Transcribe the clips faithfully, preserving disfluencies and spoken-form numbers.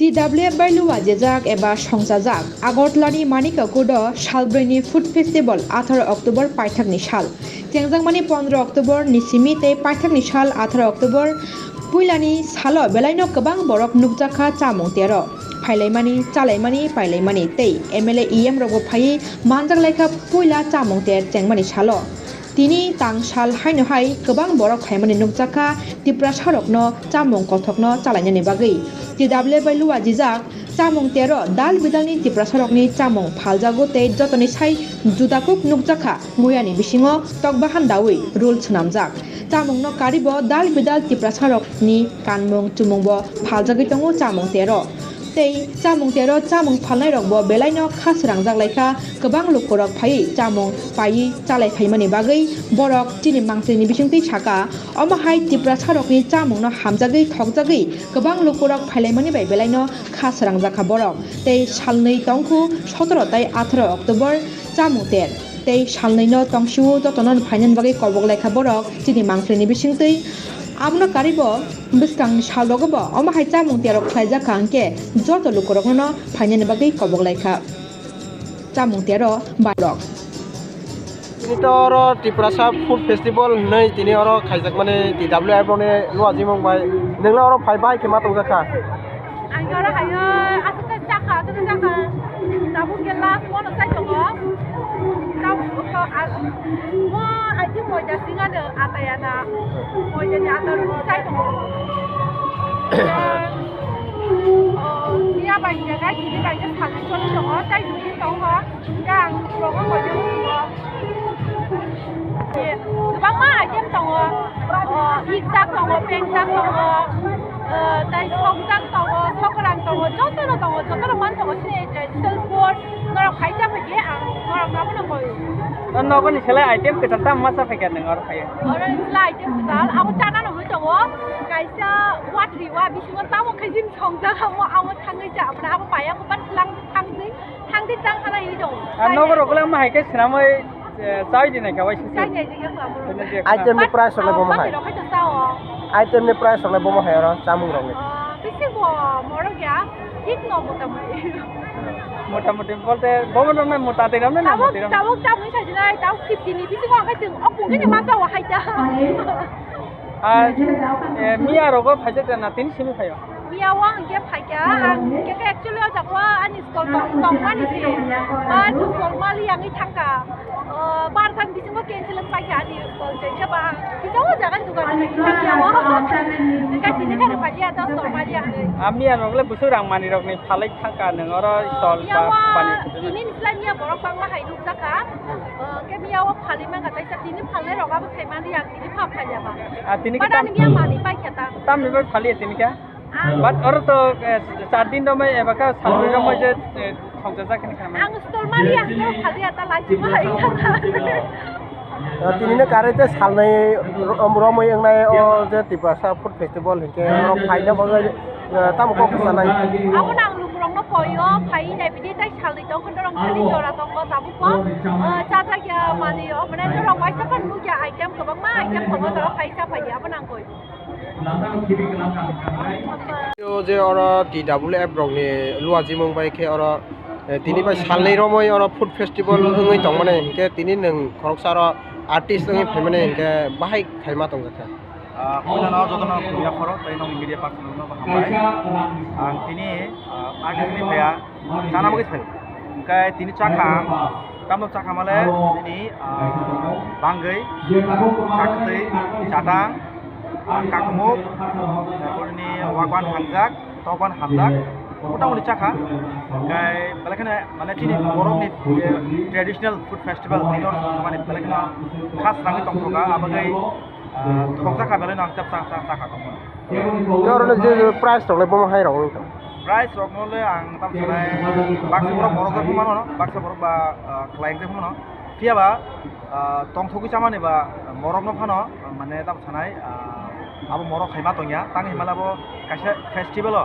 T W F bai luajajak eba songchajak Agartala ni Manika Kudo salbrwi ni Food Festival atharo October paithak ni sal. Chengjakmani pondro October ni simi tei paithak ni sal atharo October puila ni salo belai no kwbang borok nukjak kha chamung tero phailaimani, chalaimani, pailaimani tei M L A, E M rok bo phaiwi manjak lai kha puila chamung ter chengmani salo. Tini tang sal haino hai kwbang borok phaimani nukjak kha Tiprasa rokno chamung kothokno chalainani bagwi. T W F bai luajijak chamung tero dal bidalni Tiprasa rokni chamung phaljago tei jotoni sai juda kuk nukjak kha. Muyani bisingo tokbahan dawi rul swnamjak. Chamungno karibo dal bidal Tiprasa rokni kanmung chumungbo phaljagwi tongo chamung tero. Tei chamung tero chamung phalnairokbo belaino kha srangjak lai kha. Kwbang lukurok phaiwi chamung paiwi chalai phaimani bagwi borok chini mangtwini bisingtwi saka. Omo hai Tiprasa rokni chamungno hamjagwi thokjagwi kwbang lukurok phailaimani bai belaino kha srangjak kha borok. Tei salnwi tongkhu sotoro tei atharo October chamung ter. Tei salnwino tongsio jotono phainani bagwi kobok lai kha borok chini mangtwini bisingtwi. Abono karibo bwskangni salrogo bo omo hai chamung tiyarok khlaijak kha hwnkhe joto lukurokno phainani bagwi kobok lai kha chamung tiyaro borok. Tini to oro Tiprasa Food Festival hinwi tini oro khaijakmani T W F ni luajimung bai nwngla oro phai bai khe ma tongjak kha. Ang oro hayo aswk khe chakha, aswk khe chakha. Tabuk khe last bono chai tongo. Tabuk khe a-, mo aji moida singano atayana. Moida ni ata rwui chai tongo. O, miya bai khe gai tini bai khe salnwi choli tongo, chai nugwi tongo. Khe ang rogo moida tongo. Kwbangma item tongo. O, ikjak tongo, pengjak tongo, o, tei sokjak tongo, sokrang tongo, jotono tongo, jotono man tongo, sini traditional food, norok phai cha phaikhe ang norok abono koi. O nogoni selai item kwtal tamo ma cha phaikha nwng oro phaiwi? Oro selai item kwtal, abo chana nugwi tongo, kaisa watri wa bisingo tamo khe jin songjak amo, amo thangwi cha, abo paya kwpan thang thangwi. Thangdi tang sana ini dong. Ah, nogo rok le ma hai khe swnamwi, eh, chai di nai kha waisa. Chai nai di kha bro. Item ni price rok le bomo hai. Rok hai to sao. Item ni price rok le bomo hai oro chamung rok ni. Ah, bisi bo morok ya. Thik no mota moti. Mota moti bolte bomo rok na mota de rok na moti rok. Tabuk tabuk chamung sai nai tabuk fifty ni bisi ko kai chung ok mungkin ma sao hai ta. Ah, eh, miya rogo phaijak na tini simi phaio. Miya o ang khe phaikha, ang khe actually o jaga o ani school tong, tongmani se, but school mali yangwi thangkha. O, barthan bisingo cancel wng paikha ani school se, khe ba ang kisa o jaga jugar wngwi thangkha o. Khe tini khe phaikha ta school mali yangwi. Ah, miya rok le busuk rang mani rok ni phalai thangkha nwng oro school ba bani. Tini ni slai miya borok bangma hai nukjakha. O, khe miya o phalwi mankha taisa tini phalnai rok abo khaimani ang tini pha phailya ba. Ah, tini khe tam, ani miya mani paikha ta. Tamni bai phaliya tini khe? Ah. But oro to, eh, char din romoi eba kha salbrwi romoi je, eh, songchajak hini kha. Ang store mali ang to phaliya ta lai chuma hai kha. Ah, tini no kare te salnai rom-, romoi wngnai o je Tiprasa Food Festival hinkhe oro phaina bagwi, eh, tamo kok sanai. Abo nang lukurok no koyo phai nai bidi tai salnwi tong khon dorong thani jora tongo tabuk bo. Ah, chajak ya mani o mane dorong waisa phan nukya item kwbangma item tongo dorong phaisa phai abo nang koi. O je oro T W F rokni luajimung bai khe oro, eh, tini bai salnwi romwi oro food festival wngwi tongmani hinkhe tini nwng khoroksa oro artist wngwi phaimani hinkhe bahai khaima tongjak kha. Ah, puilano jotono khulumya phoro tei nokni media person rokno bo hambai. Ang tini, ah, artist ni phaiya. Chana bagwi se. Hwnkhe tini chakha, tamno chakha male nini, ah, bangwi, chaktwi, chatang, ah, kakmuk, taporni wagwan hamjak, tokwan hamjak, motamoti chakha. Hwnkhe belai kheno mane chini borokni, eh, traditional food festival tini oro mane belai kheno khas rangwi tongthokha, abagwi Ah, thokjak kha belai no ang chap chak chak chak kha tongmani. Tei oro no je je price rok le bomo hai rok wng tong. Price rok no le ang tam sanai baksa borok morok jak phano, baksa borok ba, ah, kwlai jak phano. Phiya ba, ah, tongthogwi chamani ba morok no phano, mane tam sanai, ah, abo morok hai ma tongya, tang himala bo kaisa festival o.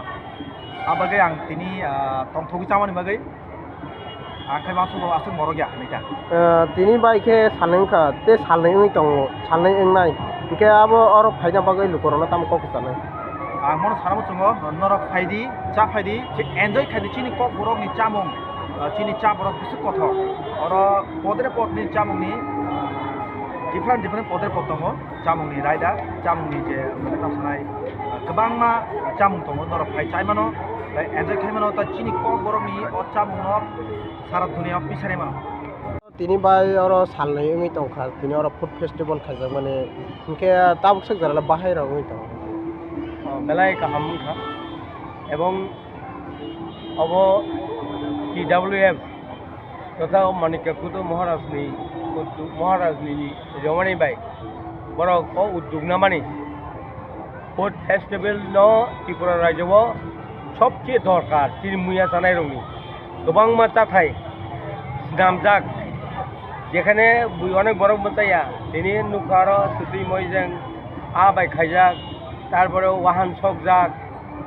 Abagwi ang tini, ah, tongthogwi chamani bagwi. Ang khe ma sugo aswk morok ya hinwi kha. Eh, tini bai khe salnwi wngkha, tei salnwi wngwi tongo, salnwi wngnai. Hinkhe abo oro phaina bagwi lukurokno tamo kok kwchanai. Ang bono sana muchungo, norok phaidi, cha phaidi, se enjoy khaidi chini kokborokni chamung, ah, chini cha borok bwswk kothok. Oro podre podni chamungni, ah, different different podre pod tongo, chamungni raida, chamungni je mane tamo sanai, ah, kwbangma chamung tongo, norok phai chai mano, tei enjoy khai mano, tei chini kokborokni o chamungno sara duniao pisari mano. Tini bai oro salnwi wngwi tongkha, tini oro food festival khaijakmani, hinkhe tabuk swk jora le bahai rok wngwi tongo. O, belai kaham wngkha, ebong obo T W F totha Manikya Kuto Maharajni, Maharajni romani bai borok o uddog namani. Food festival no Tripura rajyo o sobse dorkar, chini muya chanai rokni kwbangma chathai swnamjak, jekhane bui onek borok mwchaya, tini nukha aro swtwi moijeng aa bai khaijak, tarpore wahan sokjak,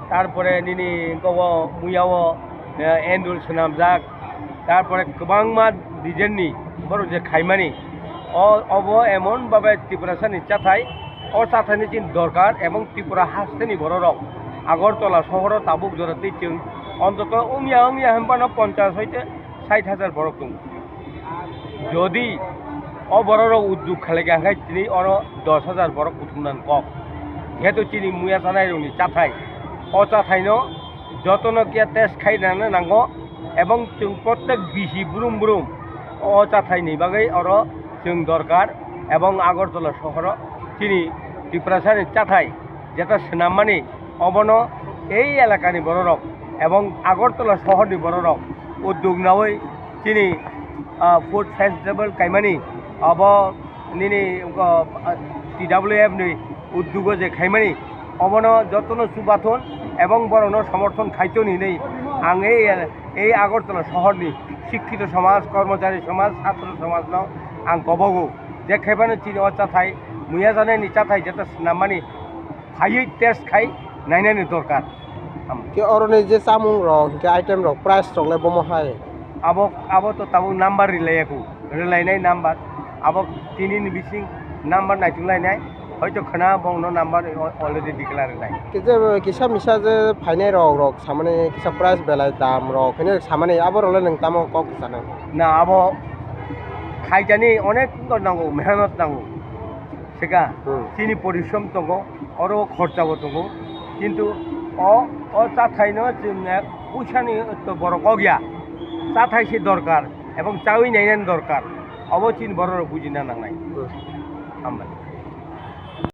tarpore nini gobo muya o, eh, endul swnamjak, tarpore kwbangma design ni borok je khaimani, o, obo emon babe Tiprasa ni chathai, o chathai ni chini dorkar, ebong Tripura haste ni borok rok Agartala sohoro tabuk jora twi chwng ontoto wngya wngya hinphano ponchas hoite sait hajar borok tongo. Jodi o borok rok uddog khalai kha, hwnkhe tini oro dos hajar borok kuthumnani kok. Jehetu chini muya chanai rokni chathai, o chathai no jotono khe test khai nangna nango, ebong chwng protek bisi brum brum o chathai ni bagwi oro chwng dorkar, ebong Agartala sohoro chini Tiprasa ni chathai jeta swnammani, obono ei elakani bororok ebong Agartala sohorni bororok uddog naui chini, ah, food festival kaimani, obo nini, ah, T W F ni uddogo je khaimani, obono jotono chubathon ebong borokno somorthon khaithon hinwi ang ei, ei Agartala sohorni sikkito somaj, kormochari somaj, chhatro somajno ang kobogo. Je khaibano chini o chathai, muya janani chathai jeta swnammani phaiwi test khai nainani dorkar. Am. Khe oroni je chamung rok, hwnkhe item rok, price rok le bomo hai? Abo, abo to tabuk number rilaiyaku, rilainai number. Abo tini ni bising number naitung lainai, hoito khwna bongno number already declare rinai. Khe je kisa misa je phainai rok, rok samani kisa price belai dam rok, hwnwi samani abo rok le nwng tamo kok sanai? Na, abo khaijani onek nango, mehnat nango. Sika, hmm, chini porishrom tongo, oro khorchabo tongo, kintu o, o chathaino chwng, eh, puisani to borok kok ya, chathai se dorkar ebong chawi nainani dorkar, obo chini borok rok bujina nangnai. Hmm. Hambai.